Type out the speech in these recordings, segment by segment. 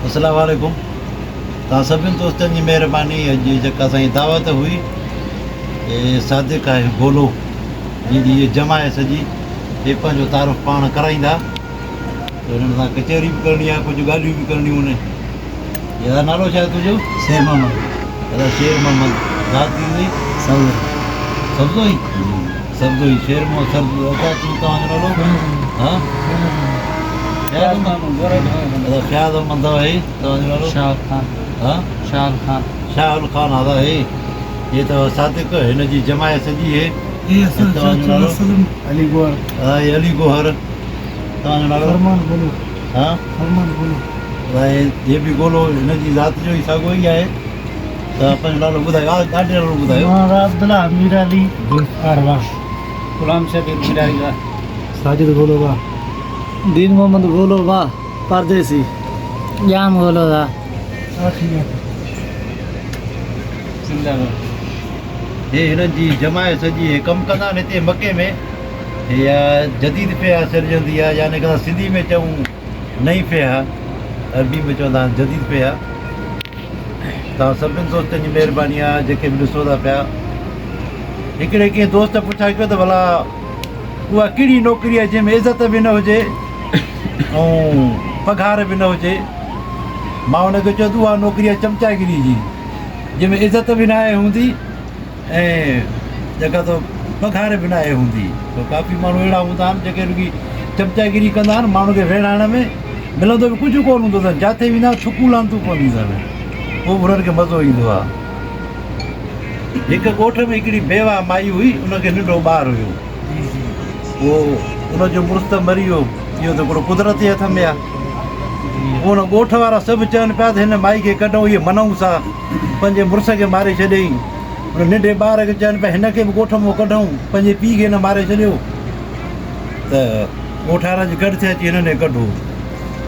اسلام عليڪم توهان سڀني دوستن جي مهرباني اڄ جيڪا اسان جي دعوت هئي اي صادق آهي گولو جنهن جي هي جمع آهي سڄي هي پنهنجو تعارف پاڻ ڪرائيندا ته هنن سان ڪچهري به ڪرڻي آهي ڪجهه ڳالهيون به ڪرڻيون آهن يار نالو ڇا آهي تنهنجو؟ شير محمد. دادا شير محمد ذات ڪهڙي اٿئي؟ سبزوئي. سبزوئي؟ سبزوئي شير محمد سبزوئي اچا تون توهان جو نالو؟ ها؟ فياض احمد. دادا فياض احمد اٿو هي توهان جو نالو؟ شاهل خان. ها؟ شاهل خان. شاهل خان دادا هي هي اٿو صادق هن جي جماعت سڄي هي. هي اسان توهان جو نالو؟ علي گوهر. دادا هي علي گوهر توهان جو نالو؟ فرمان گلو. ها؟ فرمان گلو. هي به گولو هن جي ذات جو ئي ساڳيو ئي آهي ته پنهنجو نالو ٻڌايو آ ڏاڏي نالو ٻڌايو. مان عبدالله مير علي ذوالفقار واھ. غلام شبير ميرالي واھ. ساجد گولو واھ. دين محمد گولو واھ پرديسي. ڄام گولو واھ. زنده باد. هي هنن جي جماعت سڄي هي ڪم ڪندا آهن هتي مڪي ۾ هي جديد فيا سڏجندي آهي يعني ڪه اسان سنڌي ۾ چئون نئين فيها عربي ۾ چوندا آهن جديد فيها توهان سڀني دوستن جي مهرباني آهي جيڪي به ڏسو ٿا پيا هڪڙي ڪنهن دوست پڇا ڪيو ته ڀلا اها ڪهڙي نوڪري آهي جنهن ۾ عزت به نه هجي ۽ پگهار به نه هجي مان هن کي چيو ته اها نوڪري آهي چمچاگيري جي جنهن ۾ عزت به ناهي هوندي ۽ جيڪا تو پگهار به ناهي هوندي سو ڪافي ماڻهو اهڙا هوندا آهن جيڪي رڳي چمچاگيري ڪندا آهن ماڻهن کي ويڙهائڻ ۾ ملندو به ڪجهه ڪونه هوندو اٿن جاٿي ويندا ٿڪون لعنتون پونديون اٿن پوء به هنن کي مزو ايندو آهي هڪ ڳوٺ ۾ هڪڙي بيواهه مائي هئي ان کي ننڍو ٻار هيو پوء ان جو مڙس ته مري ويو اهو ته هڪڙو قدرت جي هٿ ۾ آهي پوء ان ڳوٺ وارا سڀ چون پيا ته هن مائي کي ڪڍون هيء منحوس آهي پنهنجي مڙس کي ماري ڇڏيائين. ان ننڍي ٻار کي چون پيا هن کي به ڳوٺ مان ڪڍون، پنهنجي پيء کي هن ماري ڇڏيو ته ڳوٺ وارا جي گڏ ٿيا اچي هنن کي ڪڍو.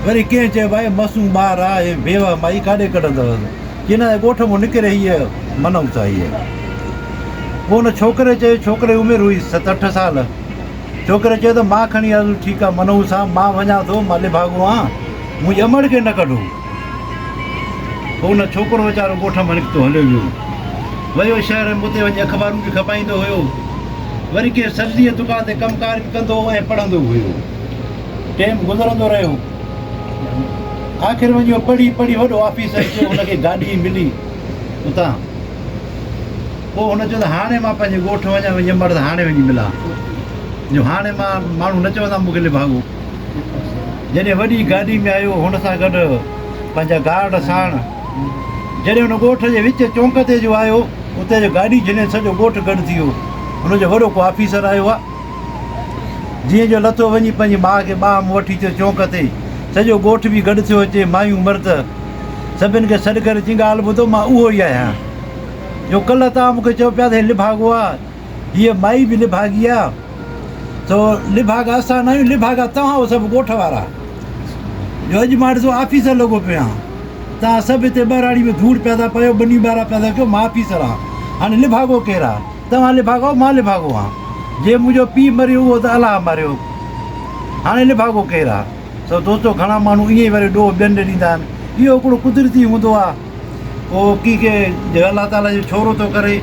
وري ڪنهن چيو ڀائي معصوم ٻار آ هي بيوه مائي ڪاڏي ڪڍندؤس. چي نه ڳوٺ مان نڪري هيء منحوس آ هيء. پوء ان ڇوڪري چيو ڇوڪري جي عمر هئي ست اٺ سال. ڇوڪري چيو ته مان کڻي آيس ٺيڪ آ منحوس آ مان وڃان ٿو مان نڀاڳو آن منهنجي امڙ کي نه ڪڍو. پوء ان ڇوڪرو ويچارو ڳوٺ مان نڪتو هليو ويو. ويو شهر ۾ اتي وڃي اخبارون به کپائيندو هيو. وري ڪنهن سبزيء جي دڪان تي ڪم ڪار به ڪندو هو ۽ پڙهندو به هيو. ٽيم گذرندو رهيو. آخر وڃي اهو پڙهي پڙهي وڏو آفيسر ٿيو. هن کي گاڏي ملي اتان. پوء هن چيو ته هاڻي مان پنهنجي ڳوٺ وڃان وڃي امڙ سان هاڻي وڃي ملان. جو هاڻي مان ماڻهو نه چوندا مون کي نڀاڳو. جڏهن وڏي گاڏي ۾ آيو هن سان گڏ پنهنجا گارڊ ساڻ جڏهن هن ڳوٺ جي وچ چونڪ تي جو آيو اتي جو گاڏي جهلي سڄو ڳوٺ گڏ ٿي ويو هن جو وڏو ڪو آفيسر آيو آ جيئن جو لٿو وڃي پنهنجي ماء کي ٻانهن ۾ وٺي ٿيو چونڪ تي سڄو ڳوٺ به گڏ ٿيو اچي مايون مرد سڀن کي سڏ ڪري چين ڳالهه ٻڌو مان اهو ئي آهيان جو ڪلهه توهان مون کي چئو پيا ته هي لڀاڳو آ هيء مائي به لڀاڳي آ. سو لڀاڳا اسان ناهيون، لڀاڳا توهان آهيو سڀ ڳوٺ وارا. جو اڄ مان ڏسو آفيسر لڳو پيو آهيان. توهان سڀ هتي ٻهراڙي ۾ ڌوڙ پيا ٿا پيو، ٻني ٻارا پيا ٿا ڪيو، مان آفيسر آهيان. هاڻي لڀاڳو ڪير آ؟ توهان لڀاڳا آهيو، مان لڀاڳو آهيان. جي منهنجو پيء مريو اهو ته الله ماريو. هاڻي لڀاڳو ڪير آ؟ سو دوستو گهڻا ماڻهو ائين ئي وري ڏوهه ٻين ڏي ڏيندا آهن. اهو هڪڙو قدرتي هوندو آ. پوء ڪي ڪي جي الله تعاليٰ جو ڇورو ٿو ڪري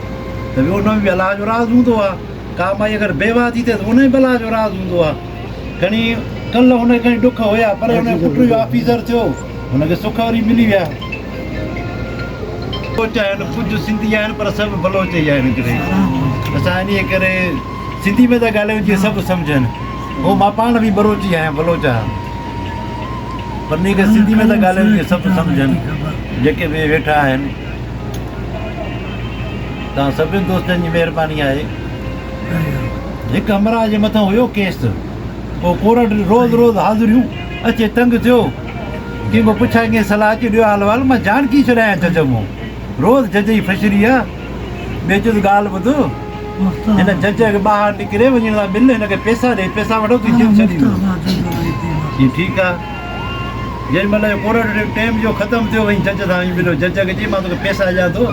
ته به ان ۾ به الله جو راز هوندو آهي. ڪا مائي اگر بيواهه ٿي ٿئي ته ان ۾ به الله جو راز هوندو آهي. کڻي ڪلهه هن کي کڻي ڏک هيا پر هن جو پٽ جو آفيسر ٿيو هن کي سک وري ملي ويا. بلوچ آهن ڪجهه سنڌي آهن پر سڀ بلوچ ئي آهن هڪڙي اسان انهيء ڪري سنڌي ۾ ٿا ڳالهايون جيئن سڀ سمجهن. هو مان پاڻ به ٻروچ ئي آهيان بلوچ آهيان. پر انهي کي سنڌي ۾ ٿا ڳالهايون جيئن سڀ سمجهن جيڪي به ويٺا آهن توهان سڀني دوستن جي مهرباني آهي هڪ همراهه جي مٿان هيو ڪيس پوء ڪورٽ روز روز حاضريون اچي تنگ ٿيو ڪنهن کان پڇا ڪنهن صلاح اچي ڏيو حال وال مان جان ڪي ڇڏايان جج مون روز جج جي فشري آ ٻئي چيو ته ڳالهه ٻڌ هن جج کي ٻاهر نڪري وڃڻ لاء مل هن کي پيسا ڏي پيسا وٺو تون جند ڇڏي وڃ چي ٺيڪ آ جنهن مهل جو ڪورٽ جو ٽيم جو ختم ٿيو وڃي جج سان وڃي مليو جج کي چي مان توکي پيسا ڏيان ٿو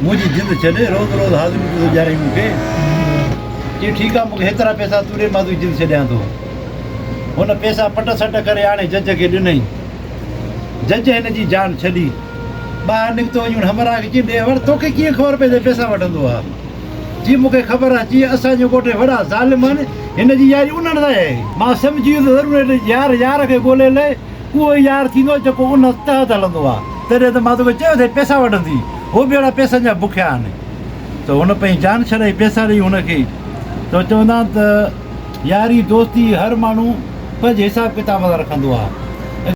منهنجي جند ڇڏ روز روز حاضريون تون ٿو ڏيارين مون کي چي ٺيڪ آ مون کي هيترا پيسا تون ڏي مان تنهنجي جند ڇڏيان ٿو هن پيسا پٽ سٽ ڪري آڻي جج کي ڏنائين. جج هن جي جان ڇڏي. ٻاهر نڪتو وڃي ان همراهه کي چيائين ڏي وڙ توکي ڪيئن خبر پئي ته پئسا وٺندو آ. چي مون کي خبر آ. چي اسان جي ڳوٺ ۾ وڏا ظالم آهن هن جي ياري انهن سان آهي. مان سمجهي ويس ته ضرور هن يار يار کي ڳولي لهه اهو ئي يار ٿيندو جيڪو ان تحت هلندو آ. تڏهن ته مان توکي چيو ته هي پئسا وٺندي. هو به اهڙا پئسن جا بکيا آهن. ته هن پنهنجي جان ڇڏائي پئسا ڏئي هن کي ته چوندا آهن ته ياري دوستي هر ماڻهو پنهنجي حساب ڪتاب سان رکندو آهي.